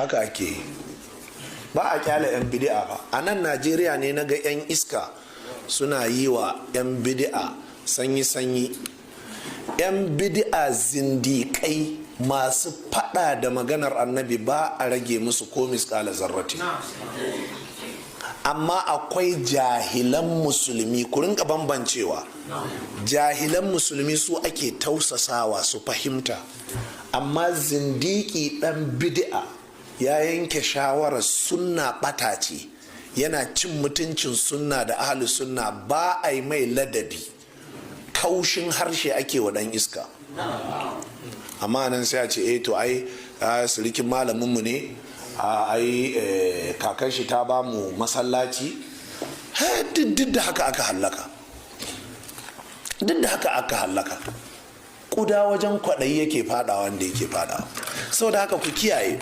Haka ake yi. Ba a kyale 'yan bidi'a ba. A nan Najeriya ne na ga 'yan iska suna yi wa 'yan bidi'a sanyi-sanyi. 'Yan bidi'a zindiƙai masu fada da maganar Annabi, ba a rage musu ko miskala zarrati. Amma akwai jahilan Musulmi, ku rinka bambancewa. Jahilan Musulmi su ake tausasawa su fahimta, amma zindiki dan bid'a ya yanke shawarar sunna bata ce, yana cin mutuncin sunna da ahli sunna, ba a yi mai ladabi, kaushin harshe ake wa dan iska. Amma nan sai a ce, "Eh, to ai sirikin malaminmu ne, ai kakan shi ta ba mu masallaci." Duk da haka aka hallaka, duk da haka aka hallaka. Kuda wajen kwaɗayi yake fadawa wanda yake fadawa. Saboda haka ku kiyaye.